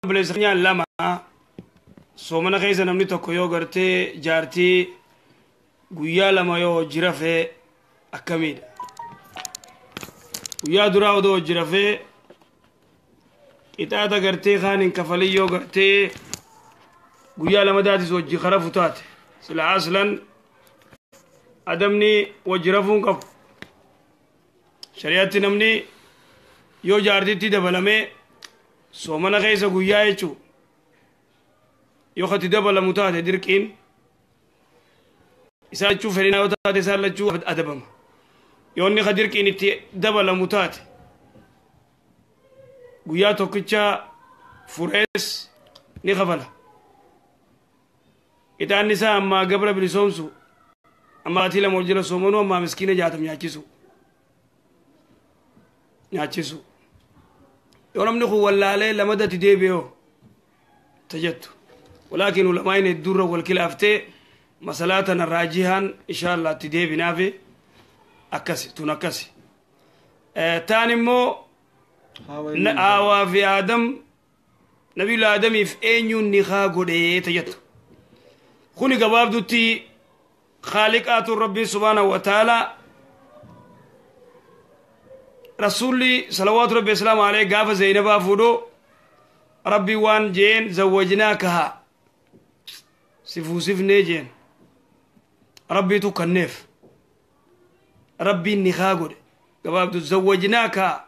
Obboleessa keenyaa lama soomana keessa namni tokko yoo gartee jaartii guyyaa 2 yoo hojii rafee akkamiidha? Guyyaa duraa odoo hojii rafee qixaaxa gartee kaan hin kafalin yoo gartee guyyaa 2 daatis hojii karafu taate sila aslan adamni hojii rafuu hin qabu. Shari'aatti namni yoo jaartitti dabalamee soomana keessa guyyaa jechuu yoo kati dabalamu taate dirqiin isaa lachuu fedhinaa yoo taate isaan lachuu adabama. Yoo inni ka dirqiin itti dabalamu taate guyyaa tokkicha furees ni kafala. Ixaanni isaa ammaa gabra bilisoomsu, ammaa baatii 2 ol jala soomanuu, ammaa miskiina 60 nyaachisu. Nyaachisu. Yoo namni kun wallaalee lamadatti deebi'oo tajettu. Walaakin ulamaa'in hedduurra wal kilaaftee masalaa tana raajihaan inshallah itti deebinaafi akkasi tun akkasi. Taan immoo Haawaa fi Aadam Nabiyyu Aadamiif eenyuun nikaa godhee tajettu. Kuni gabaabdutti Khaaliqaatuun Rabbiin subhaanahu wa ta'ala Rasuulli salawaatu Rabbi islaamu alayhi gaafa Zaynabaa fuudhoo Rabbi waan jeen zawwajnaakaha si fuusifnee jeen Rabbiitu kanneef Rabbiin nikaa godhe gabaabdu zawwajnaaka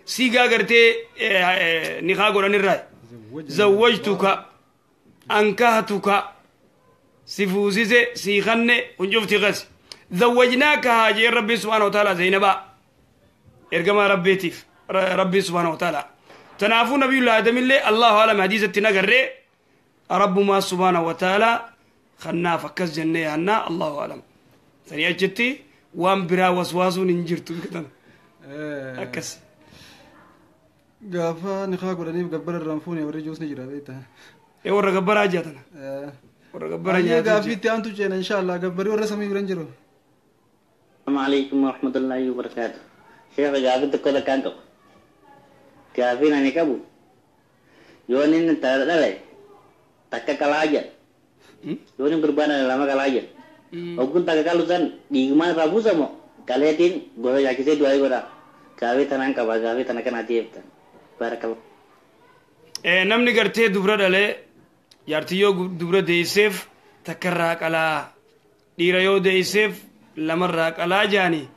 siigaa gartee nikaa godhanirraa zawwajtuka ankahtuka si fuusise sii kanne kun cufti qasi zawwajnaakaha jeen Rabbiin subhaanahu wa ta'ala Zaynabaa ergamaa Rabbiitiif Rabbiin subhaanahu wa ta'ala. Tanaafuu Nabiyullah Aadamillee Allahu alam hadiisatti nagarree Rabbumaa subhaanahu wa ta'ala kannaaf akkas jennee yaannaa Allahu alam. Sanii achitti waan biraa waswaasuun hin jirtu bika tana. Akkas. Gaafa nikaa godhaniif gabbara irraan fuune warri juus ni jira beektaa. Warra gabbaraa jaatana. Warra gabbara Ayyee nyaatu gaaffii jira. Itti aantu ceena inshallah gabbarii warra samii bira hin jiru. Assalamu alaikum warahmatullahi wabarakatuh. Sheekh, gaafii tokko takkaan qaba. Gaafiin ani qabu yoo inni intala dhale takka qalaa jedha. Yoo inni gurbaa dhale lama qalaa jedha. Hogguun takka qalu san dhiigumaan irraa buusa moo qaleetiin gosa nyaachisee du'aa godha. Gaafii tanaan qaba, gaafii tana kanaa deebtan. Barakallah. Namni gartee dubra dhalee jaartii yoo dubra deesseef takka irraa qalaa, dhiira yoo deesseef lamarraa qalaa jaani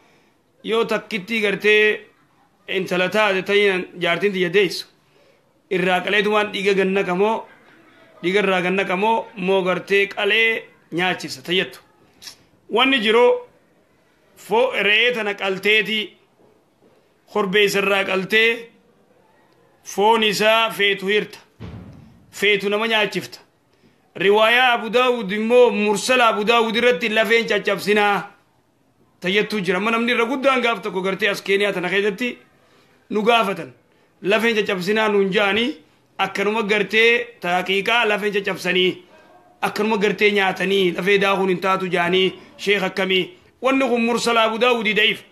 yoo takkitti gartee intala taate ta'iin jaartiin tiyya deessu irraa qaleetumaan dhiiga ganna qamoo dhiiga irraa ganna qamoo moo gartee qalee nyaachisa tayyattu. Wanni jiru foo re'ee tana qalteeti korbeessa irraa qaltee foon isaa feetu hirta feetu nama nyaachifta. Riwaayaa Abu Daawud immoo mursala Abu Daawud irratti lafeen caccabsinaa tayyattuu jira. Amma namni irra guddaan gaaf tokko gartee as Keeniyaa tana keessatti nu gaafatan lafeen caccabsinaa nuun ja'anii akkanuma gartee taaqiiqaa lafeen caccabsanii akkanuma gartee nyaatanii lafee daakuun hin taatu ja'anii sheekh akkamii wanni kun mursala Abu Daawudii da'iif.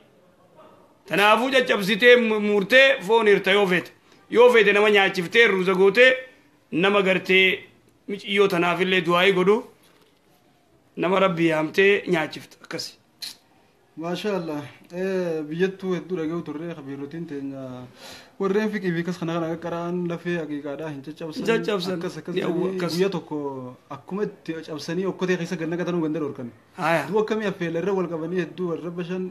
Tanaafuu caccabsitee murtee foon hirta yoo feete yoo feete nama nyaachiftee ruuza gootee nama gartee miciyyoo tanaafillee du'aayii godhu nama Rabbi yaamtee nyaachifta akkasi. Maasha Allah. Biyyattuu hedduu dhaga'u turre kabiirotiin teenya warreen fiqii fi kas kana kana qaqqara'an lafee haqiiqaadhaa hin caccabsan. Hin caccabsan. Akkas akkas Ni hawwa jedhanii akkas. Guyyaa tokko akkuma itti cabsanii okkotee keessa gad naqatanuu ganda dhorkan. Haya. Du'a akkamii affeella irra wal qabanii hedduu warra bashan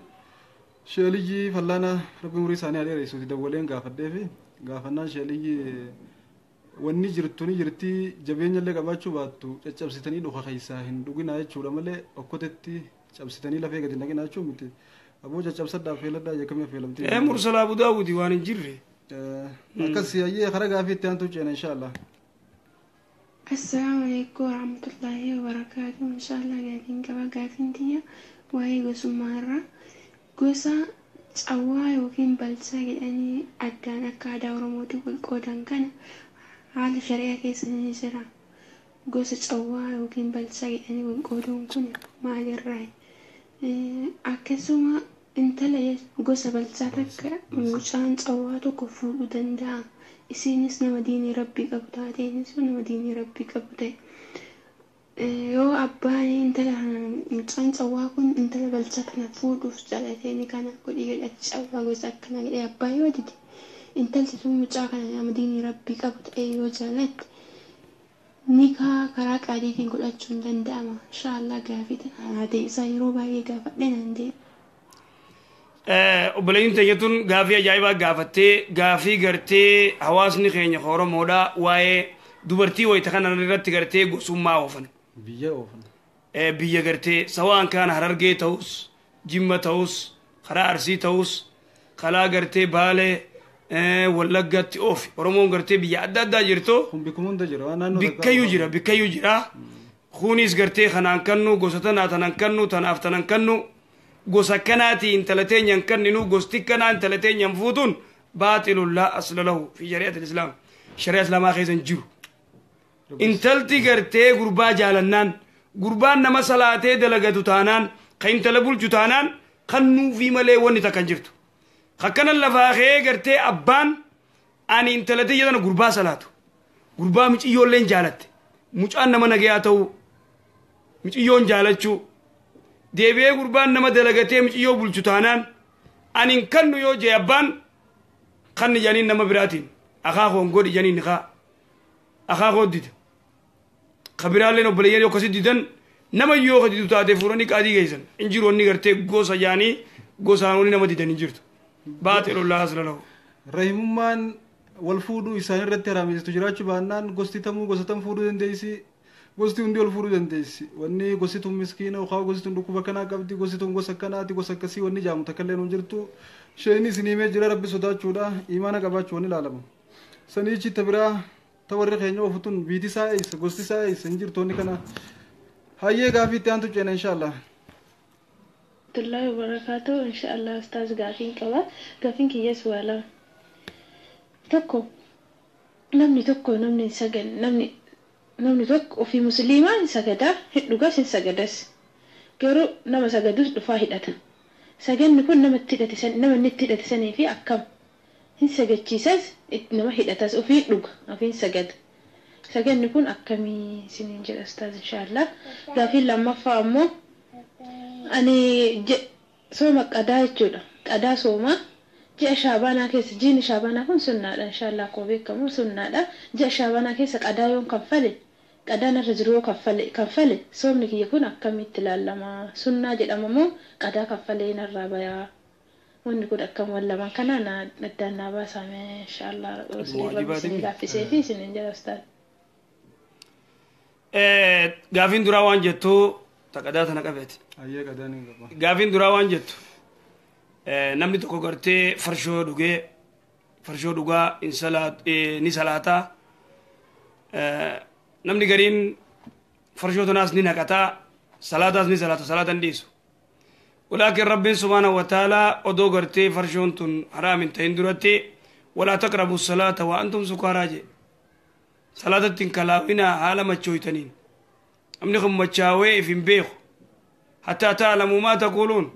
sheeliyyii fallaana Rabbi umurii isaanii haa dheeressuuti dawwaleen gaafadhee fi gaafannaan sheeliyyii wanni jirtu ni jirti jabeenya illee qabaachuu baattu caccabsitanii dhuka keessaa hin dhuginaa jechuudha malee okkotetti cabsitanii lafee gadi naqinaa jechuu miti. Aboo caccabsadhaa affeeladhaa jeekamii affeelamtii. Mursala Abu Daawudi waan hin jirre. Akkas hayyee karaa gaafii itti aantu ceena inshallah. Assalamu alaikum warahmatullahi wabarakatuh. Inshallah gaafiin qaba. Gaafiin tiyya waa'ee gosummaa irraa gosa cawwaa yookiin balchaa jedhanii addaan akka aadaa Oromootti wal qoodan kana haala shari'aa keessa ni jira. Gosa cawwaa yookiin balchaa jedhanii wal qooduun kun maalirraa? Akkasuma intala gosa balchaa takka mucaan cawwaa tokko fuudhuu danda'a. Isiinis nama diinii rabbii qabu taate, innis nama diinii rabbii qabu ta'e. Yoo abbaan intala mucaan cawwaa kun intala balchaa kana fuudhuuf jaalatee ni kana godhi jedhe ati cawwaa gosa akkanaa jedhee abbaan yoo dide intalti sun mucaa kana nama diinii rabbii qabu ta'e yoo jaalatte nikaa karaa qaadiitiin godhachuun danda'ama. Inshaallah gaafii tana deebisaa yeroo baay'ee gaafadhe naan deebi. Obboleeyyiin teenya tun gaafii ajaa'ibaa gaafattee gaafii gartee hawaasni keenya Oromoodhaa waa'ee dubartii wayita kana irratti gartee gosummaa oofan. Biyya oofan. Biyya gartee sawaan kaan Harargee ta'us, Jimma ta'us, karaa Arsii ta'us, karaa gartee Baalee, Wallaggatti oofi. Oromoon gartee biyya adda addaa jirtu. Kun bikkuma hunda jira waan naannoo takkaa Bikkayyuu jira, bikkayyuu jira. Kunis gartee kanaan kannu gosa tanaa tanan kannu tanaaf tanan kannu gosa kanaati intala teenyan kanninu gosti kanaa intala teenyan fuutuun baaxilun laa asla lahu fi shari'atil islaam. Shari'a islaamaa keessa hin jiru. Intalti gartee gurbaa jaalannaan gurbaan nama salaatee dalagatu taanaan kan intala bulchu taanaan kan nuufii malee wanni takka hin jirtu. Akkanan lafaa ka'ee gartee abbaan ani intala tiyya tana gurbaa salaatu. Gurbaa miciyyoolleen jaalatte. Mucaan nama nagayaa ta'uu miciyyoon jaalachuu. Deebi'ee gurbaan nama dalagatee miciyyoo bulchu taanaan ani hin kannu yoo jee abbaan kanni jedhaniin nama biraatiin akaakoon godhi jedhaniin haa akaakoo dida. Kabiraalleen obboleeyyan yoo akkasi didan nama yoo didu taate fuuranii qaadii geessan hin jiru wanni gartee gosa jaanii gosaan wanni nama didan hin jirtu. Baaxilun laa asla lahu. Rahimummaan wal fuudhuu isaan irratti haraamesitu jiraachuu baannaan gosti tamuu gosa tam fuudhuu dandeessi. Gosti hundi wal fuudhuu dandeessi. Wanni gosti tun miskiina yookaan gosti tun dhukkuba kanaa qabdi gosti tun gosa akkanaati gosa akkasii wanni jaamu takka illee hin jirtu. Isheen isin himee jira rabbi sodaachuudha imaana qabaachuu wanni ilaalamu. Saniichi ta biraa ta warri keenya oofu tun biiti isaa eessa gosti isaa eessa hin jirtu wanni kana. Hayyee gaafii itti aantu ceena inshaallah. Warahmatullahi wabarakatuh. Inshaallah ustaaz gaafiin qaba. Gaafiin kiyyas waa lama. Tokko namni tokko namni hin sagan namni tokko ofii musliimaa hin sagadaa hin dhugas hin sagadas. Garuu nama sagadus dhufaa hidhata. Saganni kun nama itti hidhate san nama inni itti hidhate sanii fi akkam hin sagachiisas nama hidhatas ofii dhuga ofii hin sagada. Saganni kun akkamii isiniin jedha ustaaz inshaallah. Gaafiin lammaffaa ammoo ani sooma qadaa jechuudha. Qadaa soomaa ji'a shaabaanaa keessa jiini shaabaanaa kun sunnaadha inshaallah akkuma beekamu sunnaadha. Ji'a shaabaanaa keessa qadaa yoon kaffale qadaan irra jiru yoo kaffale soomni kiyya kun akkamitti ilaalama? Sunnaa jedhama moo qadaa kaffalee narraa bayaa? Wanni kun akkam waan lamaan kana na addaan naa baasame inshaallah rabbi isin laaffisee fi isiniin jedha ustaaz. Gaafiin duraa waan jettu taqadaa tana qabeeti. Hayyee qadaan hin qaba. Gaafiin duraa waan jettu namni tokko gartee farshoo dhugee farshoo dhugaa ni salaataa. Namni gariin farshoo tanaas ni naqataa salaataas ni salaata salaata hin dhiisu. Walaakin rabbiin subhaanahu wa ta'aalaa odoo gartee farshoon tun haraam hin ta'in duratti walaa taqrabu salaata wa antum sukaaraa jedhe. Salaatatti hin kalaawinaa haala machooytaniin. Namni kun machaawee if hin beeku. Hattaa ta'lamuu maa taquuluun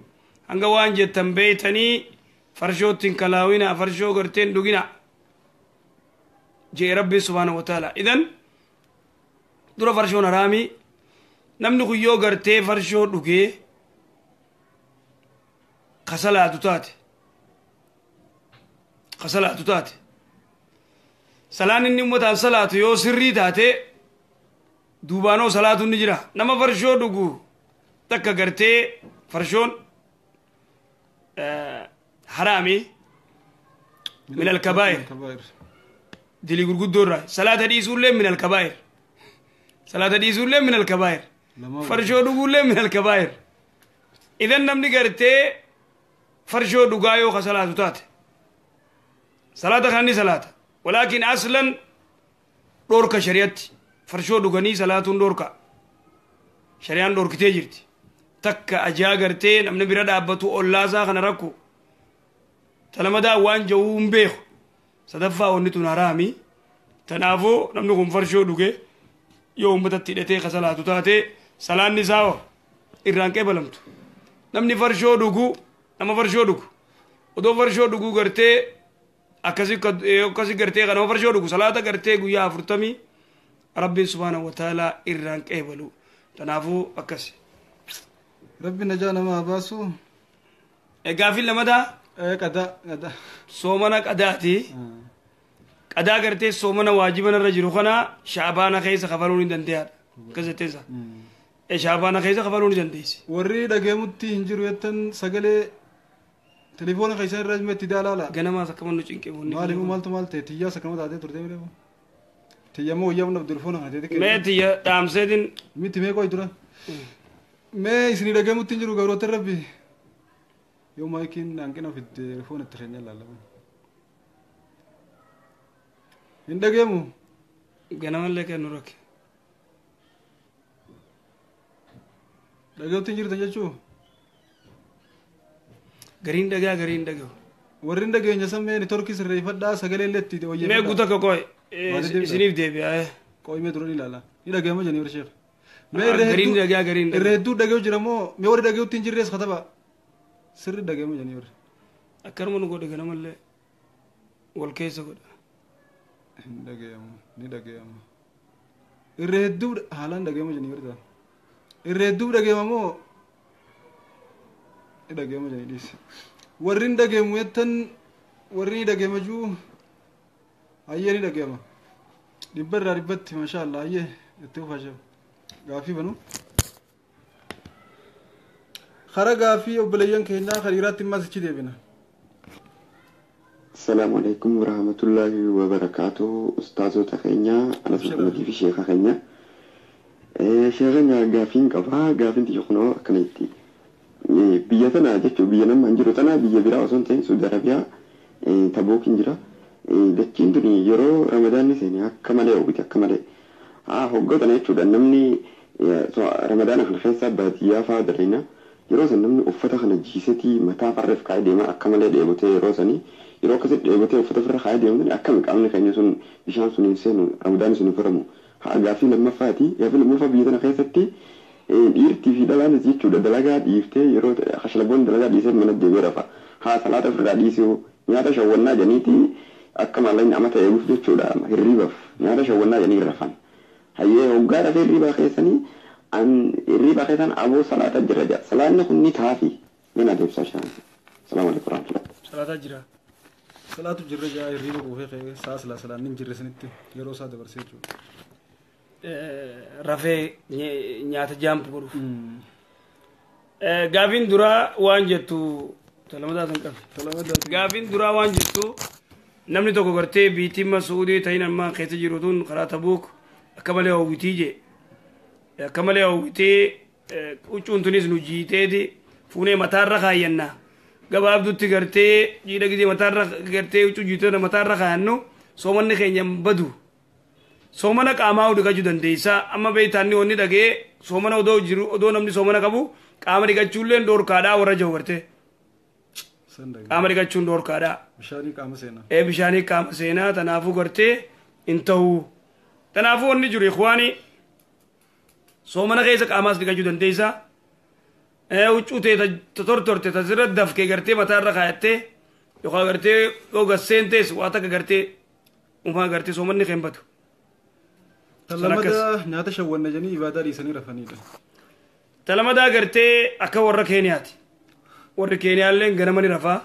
hanga waan jettan beeytanii farshootti hin kalaawinaa farshoo gartee hin dhuginaa jee rabbiin subhaanahu wa ta'aalaa. Idan dura farshoon haraamii namni kun yoo gartee farshoo dhugee ka salaatu taate ka salaatu taate salaan inni ummataan salaatu yoo sirrii taate duubaanoo salaatuun ni jira. Nama farshoo dhugu takka gartee farshoon haraami min alkabaa'ir dilii gurguddoo irraa salaata dhiisuullee min alkabaa'ir salaata dhiisuullee min alkabaa'ir farshoo dhuguullee min alkabaa'ir. Idan namni gartee farshoo dhugaa yoo ka salaatu taate salaata kana ni salaata. Walaakin aslan dhoorka shari'atti farshoo dhuganii salaatuun dhoorka shari'aan dhoorkitee jirti. Takka ajaa gartee namni bira dhaabbatu ollaasaa kana rakku talamadaa waan jawuu hin beeku. Sadaffaa wanni tun haraami. Tanaafuu namni kun farshoo dhuge yoo uummatatti hidhatee ka salaatu taate salaanni isaa irraan qeebalamtu. Namni farshoo dhugu nama farshoo dhugu odoo farshoo dhuguu gartee Akkasi akkasi gartee kanama farshoo dhugu salaata gartee guyyaa 40 rabbiin subhaanahu wa ta'ala irraan qeebalu. Kanaafuu akkasi. Rabbi najaa nama haa baasu. Gaaffiin lamadaa Qadaa qadaa. Soomana qadaati. Qadaa gartee soomana waajiban irra jiru kana shaabaana keessa kafaluu ni dandeeyaadha. Akkas jetteessa. Shaabaana keessa kafaluu ni dandeessi. Warri dhageemutti hin jiru jettan sagalee telefoona keessan irra itti daalaala. Ganamaas akkama nu cinqee boonni. Maaliif maaltu maal ta'e tiyyaas akkama taatee turte miree. Tiyya moo wayyaa hunda telefoona kana ta'e. Mee tiyya dhaamseetiin. Miti mee qoy dura. Mee isinii dhageemutti hin jiru gabroota rabbi. Yoo maayikiin hanqina fidde telefoona itti keenya ilaallama. Hin dhageemu. Ganamallee kennu rakke. Dhageemutti hin jirtan jechuu. Gariin dhagaa gariin dhagahu. Warri hin dhageenya san mee neetworkii sirreeffadhaa sagalee illee itti wayyeeffadhaa. Mee guutuu akka qoy isiniif deebi'a. Qoy mee dura ni ilaala. Ni dhageema jennee warri sheekh. Mee Gariin dhagaa gariin irra hedduu dhageeyu jira moo mee warri dhageeyutti hin jirres kataba. Sirri dhageema jennee warri. Akkanuma nu godhe ganamallee wal keessa godha. Hin dhageemu ni dhageema. Irra hedduu haalaan dhageema jennee warri ta'a. Irra hedduu dhageema moo ni dhageema jennee dhiise. Warri hin dhageemu jettan warri ni dhageema juu hayyee ni dhageema. Dhibba irraa dhibbatti masha Allah hayyee itti ufaa sheekh. Gaaffii banu. Kara gaaffii obboleeyyan keenyaa kan dhiiraatti immas ichi deebina. Assalamu alaikum warahmatullahi wabarakatuh. Ustaazota keenya Anas Muhammadii fi sheeka keenya. Sheeka keenya gaaffiin qaba. Gaaffiin tiyya kunoo akkana jetti. Biyya tana jechuun biyya nama hin jiru tana biyya biraa osoo hin ta'in Saudi Arabiyaa Tabuuk hin jira. Dachiin tuni yeroo Ramadaanni seene akka malee hawwiti akka malee. Hoggaa tana jechuudha namni Ramadaana kana keessa baadiyyaa fa'aa dalaina. Yeroo san namni uffata kana jiisetii mataa farreef kaa'ee deema akka malee dheebotee yeroo sanii yeroo akkasitti dheebotee uffata ofirra kaa'ee deemu akkami qaamni keenya sun bishaan sun hin seenu Ramadaanni sun hin furamu. Gaaffii lammaffaati. Gaaffii lammaffaa biyya tana keessatti dhiirtii fi dhalaanis jechuudha dalagaa dhiiftee yeroo kashlaboonni dalagaa dhiisee mana deebi'ee rafa. Haa salaata ofirraa dhiisuu nyaata shawwannaa jedhaniiti akka maallaqni amata eeguuf jechuudha hirriibaaf nyaata shawwannaa jedhanii rafan. Hayyee hoggaa rafee hirriibaa keessanii an hirriibaa keessan aboo salaata jira jedha. Salaanni kun ni taafi. Mina deebsaa shaan. Salaamu alaikum warahmatullahi. Salaataa jira. Salaatu jirra jaa hirriiba quufee ka'ee sa'a silaa salaanni hin jirre sanitti yeroo isaa dabarsee jechuudha. Rafee nyaata jaampu godhuuf. Gaafiin duraa waan jettu talamadaa san qabe. Gaafiin duraa waan jettu namni tokko gartee biitiin Masuudii ta'in ammaa keessa jiru tun karaa Tabuuk akka malee hawwitii jee. Akka malee hawwitii huccuun tunis nu jiiteeti fuunee mataarra kaayyanna. Gabaabdutti gartee jiidha gisee mataarra gartee huccuu jiitee mataarra kaayannu soomanni keenya hin badu. Soomana qaamaa dhiqachuu dandeessa. Amma beektaanni wanni dhagee soomana odoo jiru odoo namni soomana qabu qaama dhiqachuullee dhoorkaadhaa warra jiru gartee. Qaama dhiqachuun dhoorkaadhaa. Bishaanii qaama seenaa. Bishaanii qaama seenaa tanaafuu gartee hin ta'u. Tanaafuu wanni jiru ikhwaani soomana keessa qaamaas dhiqachuu dandeessa. Huccuu ta'e tortorte tasirra dafkee gartee mataarra kaayattee yookaan gartee yoo gasseentees waa takka gartee uumaa gartee soomanni kan batu. Talamadaa nyaata shawwanna jedhanii ibaadaa dhiisanii rafanidha. Talamadaa gartee akka warra Keeniyaati. Warri Keeniyaallee ganama ni rafaa.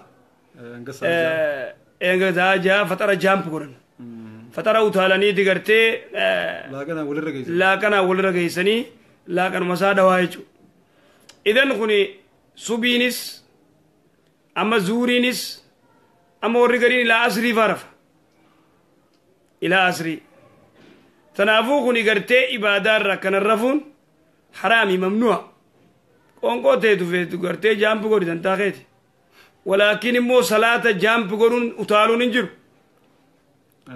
Hanga sa'a ja'a faxara jaampu godhan. Faxara utaalaniiti gartee laaqanaan walirra geessanii. Laaqanaan walirra geessanii laaqanuma isaa dhawaa jechuudha. Idan kuni subiinis amma zuuriinis amma warri gariin ilaa asrii faa rafa. Ilaa asrii. Tanaafuu kuni gartee ibaadaarra akkana rafuun haraami mamnu'a. Qoonqoo teetu feetu gartee jaampi godhi dantaa keeti. Walaakin immoo salaata jaampi godhuun utaaluun hin jiru.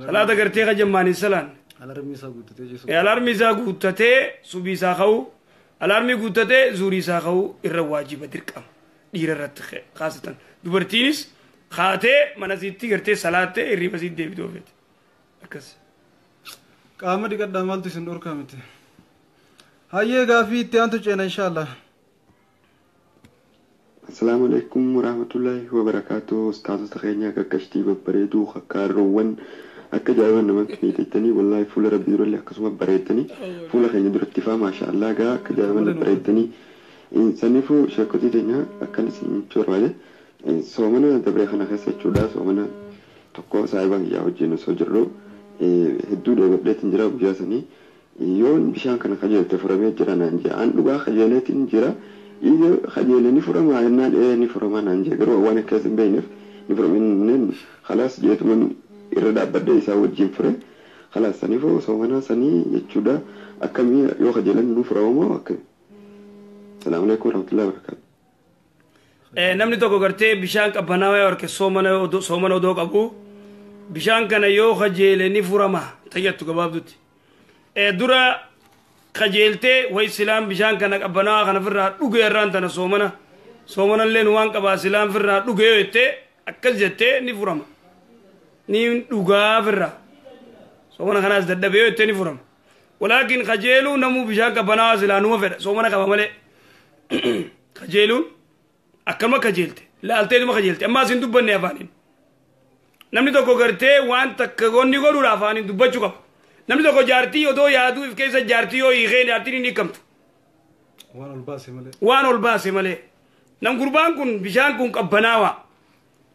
Salaata gartee kajammaan hin salaan. Alarmii isaa guuttatee jechuudha. Alarmii isaa guuttatee subii isaa ka'u alarmii guuttatee zuurii isaa ka'u irra waajiba dirqama dhiira irratti kaasatan. Dubartiinis kaatee mana isiitti gartee salaattee hirriba isiitti deebituu feeti. Akkas. Qaama dhiqadhaa maaltu isin dhorkaa miti. Hayyee gaaffii itti aantu ceena inshaallah. Assalaamu alaikum warahmatullaahi wabarakaatuh. Ustaazota keenya qaqqashtii babbareeduu kakkaarroowwan akka jaaban namatti miidhagdanii, wallaahi fuula rabbii durallee akkasuma bareeddanii, fuula keenya duratti faa maasha Allah gaa akka jaaban bareeddanii. Saniifuu sheekotii teenya akkan isin jechuu barbaade, soomana dabree kana keessa jechuudha, soomana tokko saahiba kiyyaa wajjin osoo jirru hedduu dheebadheetiin jira. Guyyaa sanii yoon bishaan kana kajeelte furamee jira naan jee. An dhugaa kajeeleetiin jira, iyo kajeele ni furamaa jennaan, ee ni furamaa naan jee. Garuu waan akkas hin beekneef ni furamee khalaas jeetuman irra dhaabbadhee isaa wajjin fure khalaas. Saniifuu soomana sanii jechuudha akkamii yoo kajeelan nu furamamoo akkami? Salaamu alaikum warahmatullahi wabarakatuh. Namni tokko gartee bishaan qabbanaawaa yoo arge, soomana odoo qabu bishaan kana yoo kajeele ni furama tayyattu gabaabdutti. Dura kajeeltee way silaan bishaan kana qabbanaawaa kana firraa dhuge irraan tana soomana soomanallee nu waan qabaa silaan firraa dhuge yoo jettee akkas jettee ni furama. Ni dhugaa firraa soomana kanaas dadhabee yoo jettee ni furama. Walaakin kajeeluu namuu bishaan qabbanaawaa silaa numa fedha soomana qaba malee. Kajeeluun akkama kajeelte laalteetuma kajeelte ammaas hin dubbanne afaaniin. Namni tokko gartee waan takka gonni godhuudha afaaniin dubbachuu qaba. Namni tokko jaartii odoo yaaduu if keessa jaartii yoo hiikee jaartiin hin hiikamtu. Waan ol baase malee. Waan ol baase malee. Nam gurbaan kun bishaan kun qabbanaawaa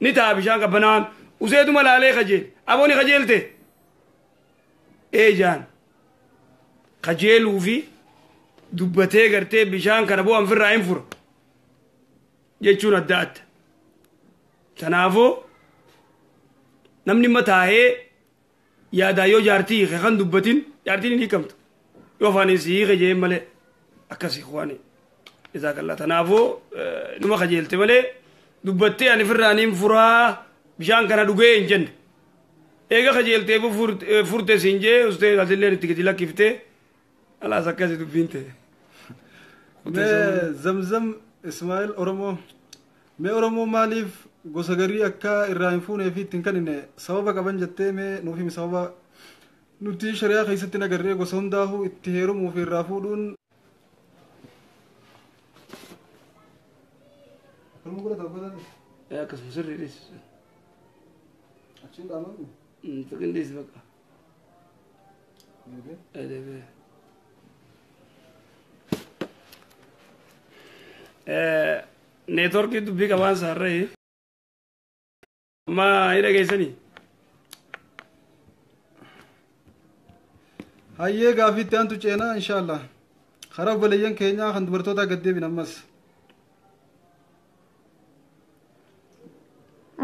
ni ta'a, bishaan qabbanaawaan useetuma laalee kajeele abooni kajeelte ee jaan kajeeluu fi dubbatee gartee bishaan kana bu'an firraa hin fura jechuun adda adda. Kanaafuu namni mataa'ee yaadaa yoo jaartii hiike kan dubbatin jaartiin hin hiikamtu. Yoo afaan si hiike jeen malee akkasii waan jazaakallaa. Kanaafuu numa kajeelte malee dubbattee ani firraa niin furaa bishaan kana dhugee hin jenne. Eega kajeeltee furte siin jee ustee asilleen itti gadi lakkiftee alaas akkasii dubbiin ta'e. Mee Zamzam Ismaa'il Oromoo, mee Oromoo maaliif gosa garii akka irraa hin fuunee fi ittiin kanine sababa qaban jettee mee nuuf himi? Sababa nuti shari'aa keessatti nagarree gosa hundaafuu itti heerumuu fi irraa fuudhuun. Akkanuma godhata godhata. Akkasuma sirrii dhiisi. Achiin dhaamame. Tuqin dhiisi bakka. Deebi'ee. Neetworkii dubbii qabaan saarree. Amma ni dhageessanii? Hayyee, gaafii itti aantu ceenaa inshaallah. Karaa obboleeyyan keenyaa kan dubartootaa gad deebin ammas.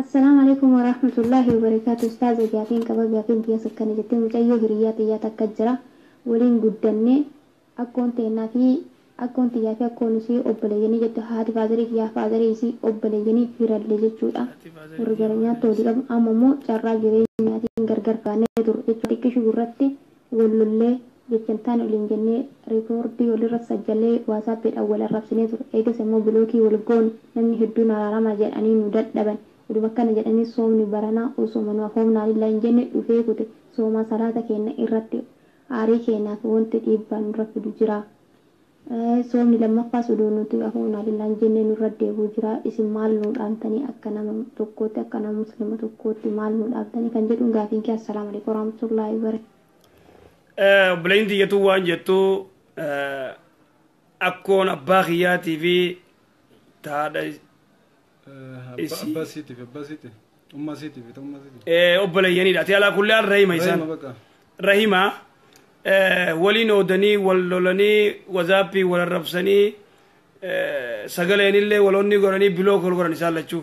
Assalaamu alaikum warahmatullahi wabarakaatu. Ustaaza, gaafiin qaba. Gaafiin tiyya akkana jettee: mucayyoo hiriyaa tiyyaa takka jira, waliin guddannee, akkoon teennaa fi akkoon tiyyaa fi akkoon isii obboleeyyanii jettu, haati faazarii kiyyaa faazarii isii obboleeyyanii firallee jechuudha. Warri gara nyaata walii qabu. Amma immoo carraa jireenyaatiin gargar baanee turre jechuudha. Xiqqishuu irratti wal lollee jechan taane waliin jennee riikoordii walirra sajjalee waasaappiidhaan wal arrabsinee ture. Eegas immoo bilookii wal goone. Namni hedduun araarama jedhanii nu dadhaban. Oduma akkana jedhanii soomni baranaa osoo manuma foomnaa lillaa hin jenne dhufee kute. Sooma salaata keenya irratti aarii keenyaaf wanti dhiibbaa nurra fidu jira. Soomni lammaffaas oduu nuti afoonaa lillaa hin jenne nurra deebi'u jira. Isin maal nu dhaamtanii, akka nama tokkootti, akka nama muslima tokkootti maal nu dhaamtanii kan jedhuun gaafiin kee. Assalaamu alaikum warahmatullaahi wabarakatuh. Obboleeyyin tiyyatu waan jettu, akkoon abbaa kiyyaatii fi taadha Abbaa isiitiif, abbaa isiitiif, ummaa isiitiif, ummaa isiitiif. Obboleeyyanidha. Ati alaa kulli haal rahima isaan. Rahima baqa. Rahima waliin oodanii wal lolanii wazaappii wal arrabsanii sagaleenillee waloonni godhanii block wal godhan isaan lachuu.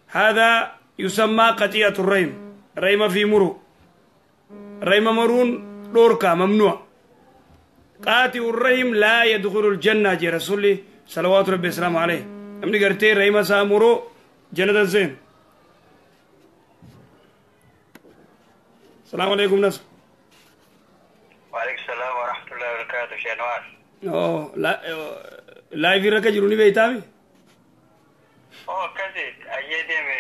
هذا يسمى قطيعة الرحم. رحم في مرو، رحم مرون دوركا ممنوع. قاطع الرحم لا يدخل الجنة جي رسولي صلوات ربي السلام عليه. namni gartee rahima isaa muruu jannata seen. السلام عليكم نصر. وعليكم السلام ورحمة الله وبركاته شيخ أنوار. Oh, live irra ka jiru ni beeytaami? Oh, akkasi ayyee deeme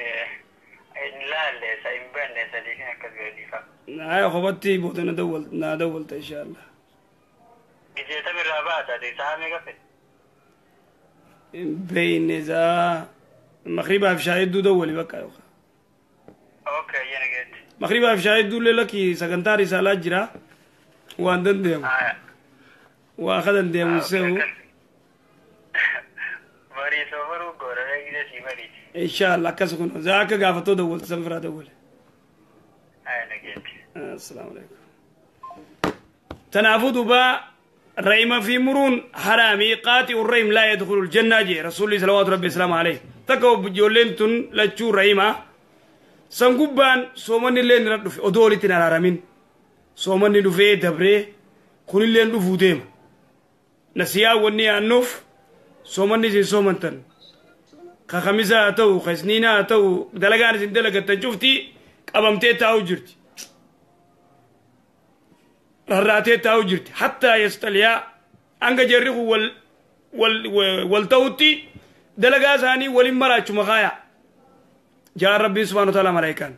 hin laalle isa hin banne sadii kan akkas gadiifa. Aya, kophaatti booda na dawwal na dawwalta insha Allah. Gizeeta birraa baata ati sa'a meeqa fedhe? Beeyne zaa maqribaaf shaayidduu dawwali bakka yookaan. Okay, ayyee nageetti. Maqribaaf shaayidduu illee lakki sagantaa risaalaa jira waan dandeemu. Waa ka dandeemu se'u. Bariisoo baruu goora beekne sii bariiti. Inshallah akkas kun zaa akka gaafatoo dawwaltu san firaa dawwale. Nageetti. Assalaamu alaikum. Tanaafuu duuba رحم في مرون حرامي قاطع الرحم لا يدخل الجنة جي رسول الله صلى الله عليه عليه تكو بجولين تن لچو رحمة سنقبان سومن اللين ردف أدولتنا الحرامين سومن دفه دبره كل اللين دفو ديم نسيا وني أنوف سومن زي سومن تن خخميزة أتو خسنينة أتو دلقان زين دلقة تشوفتي قبمتي تاو جرتي راتي تاو جرتي حتى يستليا أنك جريه وال وال والتوتي دلقا ثاني ولمرا مخايا جاء ربي سبحانه وتعالى ملايكان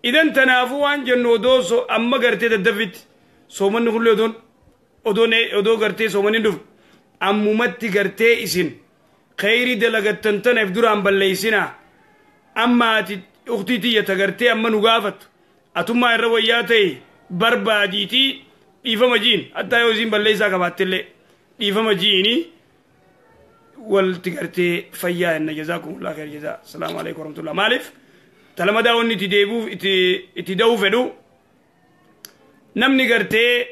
إذن تنافو عن جنو دوسو أما قرتي تدفت سومن نقول له دون أدو قرتي سومن ندف أمومتي قرتي إسن خيري دلقا تنتن افدر عن بليسنا أما أختي تي يتقرتي أما نقافت أتما الروياتي برباديتي إيفا مجين حتى يوزين بليسا كباتلي إيفا مجيني والتقرتي فيا إن جزاكم الله خير جزاء. السلام عليكم ورحمة الله. مالف تلما داوني تديبو تدو فدو نمني قرتي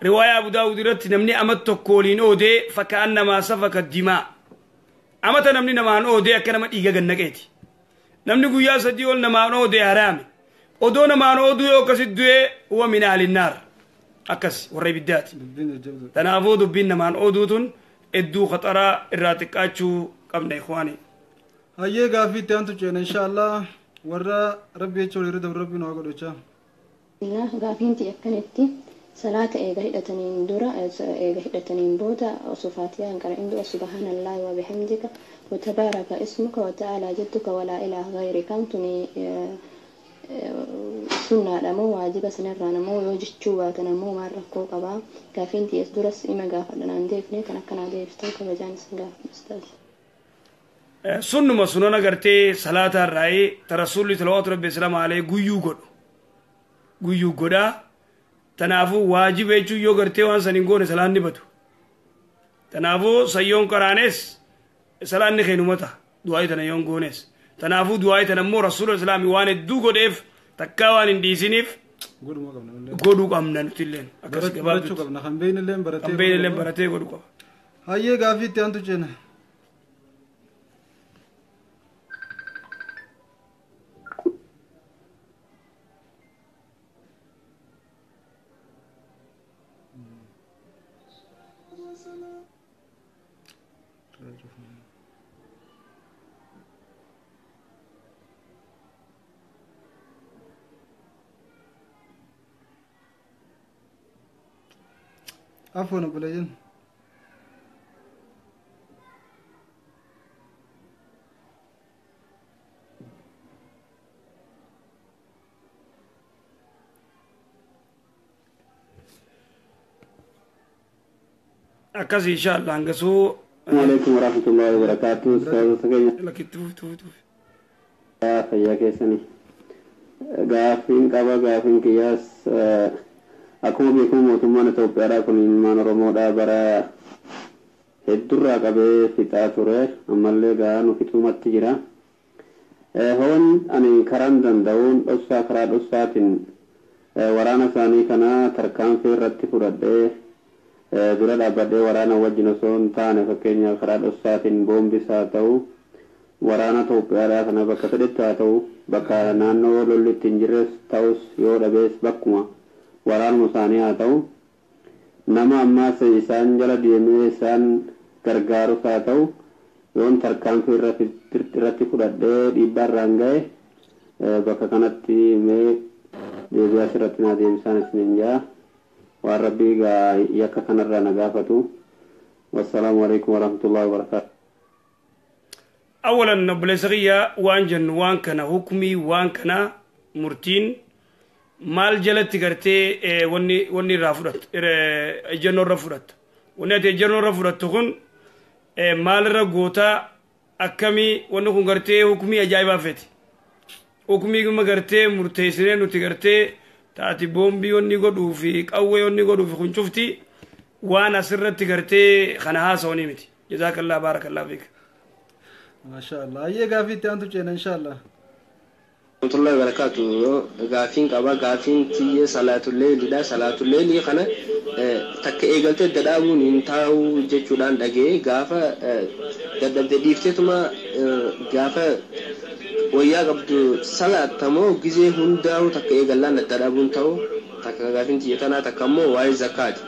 رواية أبو داود رت نمني أمت كولين أودي فكأنما سفك الدماء أمت نمني نمان أودي أكنما إيجا جنكيتي نمني قيا سديول نمان أودي حرامي odoo namaan ooduu yoo akkasit du'e huwa min ahli naar akkas warra ibiddaati. Kanaafuu dubbiin namaan ooduu tun hedduu khaxaraa irraa xiqqaachuu qabna ikhwaani. Hayyee gaaffii itti aantu ceena inshaallah warra rabbi jecha walirra dabru rabbi nu haa godhu jechaa. Gaaffiin akkanatti salaata eega hidhataniin dura eega hidhataniin booda osoo faatiyaa hin qara'in dura subhaanallahi wa bihamdika wa tabaaraka ismuka wa ta'aalaa jadduka wa laa ilaaha ghayrika tuni sunnaadha moo waajiba sanarraa namoo yoo jechuu baatan ammoo maal rakkoo qabaa? Gaaffiin tiyyees duras ima gaafadha naan deefne kan akkanaa deebiftan kabajaan isin gaafadha ustaaz. Sunnuma sunana gartee salaataa irraa'ee ta rasuulli salawaatu rabbi islaama alayhi guyyuu godhaa. Tanaafuu waajiba jechuun yoo gartee waan san hin goone salaan ni batu. Tanaafuu sayyoon qaraanes salaan ni keenumata du'aa tana yoon goones. Tanaafuu du'aa tana immoo rasuula islaamii waan hedduu godheef takkaa waan hin dhiisiniif godhuu qabna nuti illeen akkas gabaabduu qabna kan beeynilleen baratee godhuu qaba. Hayyee gaaffii itti aantu ceena. عفوا ابو ليان. أكاسي إن شاء الله أنقصو. السلام عليكم ورحمة الله وبركاته. أستاذ سكين. لك توف توف توف. فيا كيسني. غافين كابا غافين كياس. Akkuma beekamu mootummaan Itoophiyaadhaa kun ilmaan Oromoodhaa bara hedduurraa qabee fixaa ture. Ammallee gahaa nu fixuumatti jira. Hoon ani karaan danda'uun dhoksaa karaa dhoksaatiin waraana isaanii kana tarkaanfii irratti fudhadhee dura dhaabbadhee waraana wajjin osoo hin taane fakkeenyaaf karaa dhoksaatiin boombis haa ta'u waraana Itoophiyaadhaa kana bakka fedhetti haa ta'u bakka naannoo lolli ittiin jirres ta'us yoo dhabees bakkuma waraanuma isaanii haa ta'u nama ammaas isaan jala deemee isaan gargaarus haa ta'u yoon tarkaanfii irratti fudhadhee dhiibbaa irraan ga'e bakka kanatti mee deebi'aa asirratti naa deebisaan isiniin jaa waan rabbii yakka kanarraa na gaafatu. Wassalaamu alaikum warahmatullahi wabarakaatu. Awalan obboleessa kiyya waan jennu waan kana hukumii waan kana murtiin maal jalatti gartee wanni irraa fudhattu ejjennoo irra fudhatta. Wanni ati ejjennoo irra fudhattu kun Maalirra gootaa akkamii wanni kun gartee hukumii ajaa'ibaa feeti. Hukumii guma gartee murteessinee nuti gartee taati boombii wanni godhuu fi qawwee wanni godhuu fi kun cufti waan asirratti gartee kana haasawanii miti. Jazaakallah baarakallah fiik. Maasha Allah. Ayyee gaafii itti aantu ceena insha Allah. Warahmatullahi wabarakatuh. Gaafiin qaba gaafiin tiyya salaatul leelidha. Salaatul leelii kana takka eegaltee dadhaabuun hin taa'u jechuudhaan dhagee gaafa dadhabde dhiifteetuma gaafa wayyaa qabdu salaattamoo gizee hundaa'u takka eegallaan dadhaabuun ta'u takka gaafiin tiyya tanaa takka immoo waa'ee zakkaati.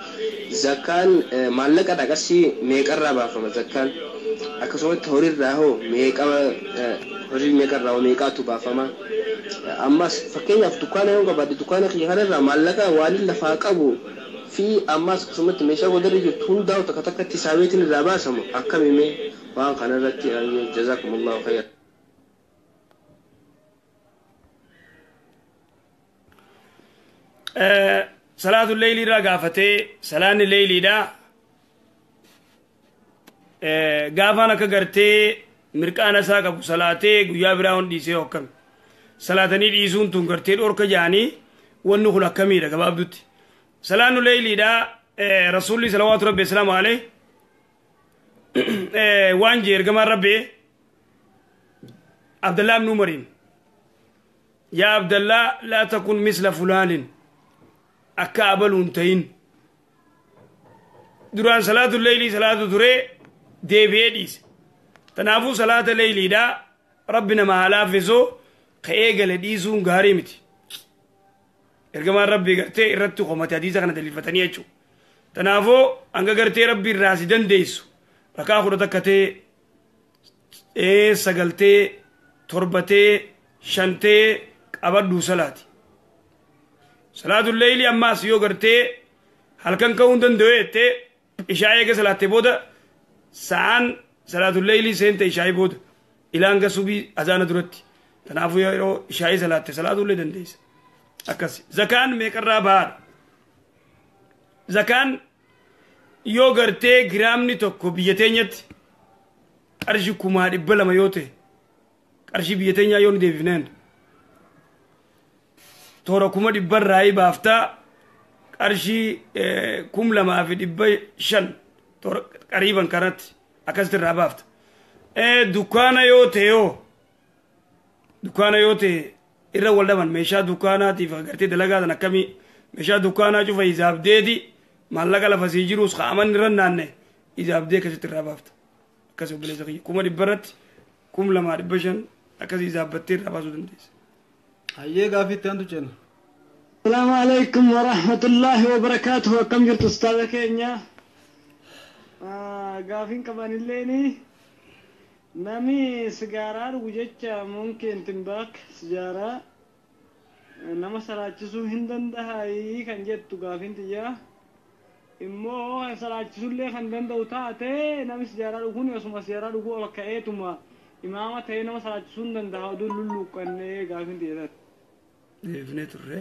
Zakkaan maallaqa dhaqasii meeqarraa baafama zakkaan akkasumatti horiirraa hoo meeqa horii meeqarraa hoo meeqaatu baafama. Ammas fakkeenyaaf dukkaana yoo qabaadhe dukkaana kiyya kanarraa maallaqa waan lafaa qabu fi ammas akkasumatti meeshaa godarra jirtu hundaa'u takka takkatti saabeetiin irraa baasamu akkamime waan kanarratti jazakumullahu khayran. Salaatu leeyli irraa gaafatee salaanni leeyliidha. Gaafaan akka gartee mirqaana isaa qabu salaatee guyyaa biraa hon dhiisee hokkame. Salaatanii dhiisuun tun gartee dhorka jaanii wanni kun akkamiidha gabaabdutti. Salaannu leeyliidha rasuulli salawaatu rabbi salaamu alayhi waan jee ergamaan rabbi Abdallah ibn Umariin yaa Abdallah laa takun misla fulaanin akka abaluun ta'in duraan salaatu leeylii salaatu turee deebi'ee dhiise. Kanaafuu salaata leeyliidha rabbi nama haa laaffisuu ka'ee gale dhiisuun gaarii miti. Ergamaan rabbii gartee irratti komate hadiisa kana daliilfatanii jechuudha. Kanaafuu hanga gartee rabbi irraa si dandeessu rakaa 11 ta'ee 9 ta'ee 7 ta'ee 5 ta'ee qabadhuu salaati. Salaatul leeylii ammaas yoo gartee halkan ka'uu hin danda'u jettee ishaa eega salaattee booda sa'aan salaatul leeylii seente ishaa'ii booda ilaan gasubii azaana duratti. Kanaafuu yeroo ishaa'ii salaatte salaatullee dandeessa. Akkas zakaan meeqarraa bahaadha. Zakaan yoo gartee giraamni tokko biyya teenyatti qarshii 2,200 yoo ta'e qarshii biyya teenyaa yoo nu deebifneen toora 100,000 irraa baaftaa qarshii 2,500 toora qariiban kanatti akkasitti irraa baafta. Dukkaana yoo ta'e yoo dukkaana yoo ta'e irra wal dhaban meeshaa dukkaanaatiif agartee dalagaa san akkamii meeshaa dukkaanaa cufa izaabdeeti maallaqa lafa sii jiruus ka'aman irra naanne izaabdee akkasitti irraa baafta. Akkas obboleessa kiyya 100,000 irratti 2,500 akkasii izaabbattee irraa baasuu dandeessa. Hayyee gaafii itti aantu ceena. Salaamu alaikum wa rahmatullahi wa barakaatuhu. Akkam jirtu ustaaza keenya? Gaafiin qabanilleeni nami sigaaraa dhugu jecha mumkin timbaak sijaaraa nama salaachisuu hin danda'ayi kan jettu gaafiin tiyyaa. Immoo salaachisullee kan danda'u taate nami sijaaraa dhuguun osuma sijaaraa dhuguu ol ka'eetuma imaama ta'ee nama salaachisuu hin danda'a oduu lulluuqqannee gaafiin tiyyaa. Deebinee turre.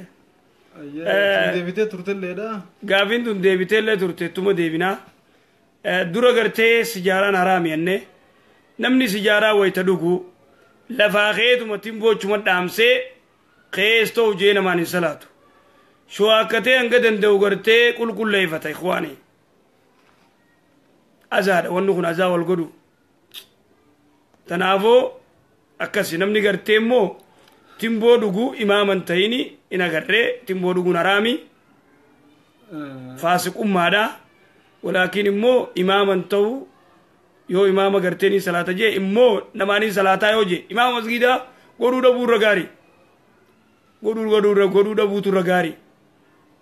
Deebitee turtelleedha. Gaafiin tun deebiteellee turte tuma deebinaa. Dura gartee sijaaraan haraami jennee namni sijaaraa wayita dhugu lafaa keetuma timboochuma dhaamsee keestoo hojii namaan hin salaatu. Showaakkatee hanga danda'u gartee qulqulleeffata ikhwaanii. Azaadha wanni kun azaa wal godhu. Kanaafuu akkasi namni gartee immoo timboo dhuguu imaaman ta'ini hin agarree timboo dhuguun haraami. Faasiqummaadha. Walaakin immoo imaaman ta'u yoo imaama gartee ni salaata jee immoo namaanii salaataa yoo jee imaama masgiidaa godhuu dhabuu irra gaarii. Godhuu dhabuutu irra gaarii.